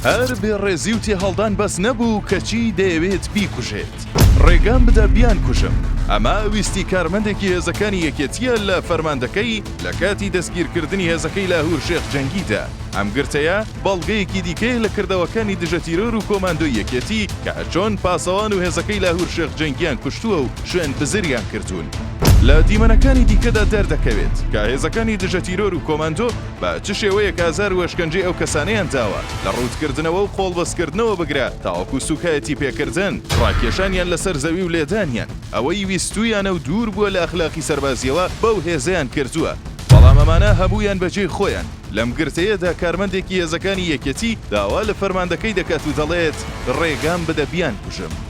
هەر بێڕێزی و تێهەڵدان بەس نەبوو کەچی دەیەوێت بیکوژێت. ڕێگام بدە بیانکوژم. ئەمە ویستی کارمەندێکی هێزەکانی یەکێتییە لە فەرماندەکەی لە کاتی دەستگیرکردنی هێزەکەی لاهور شێخ جەنگیدا. ئەم گرتەیە بەڵگەیەکی دیکەیە لە کردەوەکانی دژەتیرۆر و کۆماندۆی یەکێتی کە چۆن پاسەوان و هێزەکەی لاهور شێخ جەنگیان کوشتووە و شوێن بزریان کردوون. لە دیمەنەکانی دیکەدا دەردەکەوێت کە هێزەکانی دژەتیرۆر و کۆماندۆ بە چ شێوەیەک ئازار و ئەشکەنجەی ئەو کەسانەیان داوە، لە ڕووتکردنەوە و قۆڵبەستکردنەوە بگرە تاوەکو سووکایەتی پێکردن، ڕاکێشانیان لەسەر زەوی و لێدانیان، ئەوەی ویستوویانە و دوور بووە لە ئەخلاقی سەربازییەوە بەو هێزەیان کردووە. بەڵام ئەمانە هەموویان بەجێی خۆیان. لەم گرتەیەدا کارمەندێکی هێزەکانی یەکێتی داوا لە فەرماندەکەی دەکات و دەڵێت، ڕێگام بدە بیانکوژم.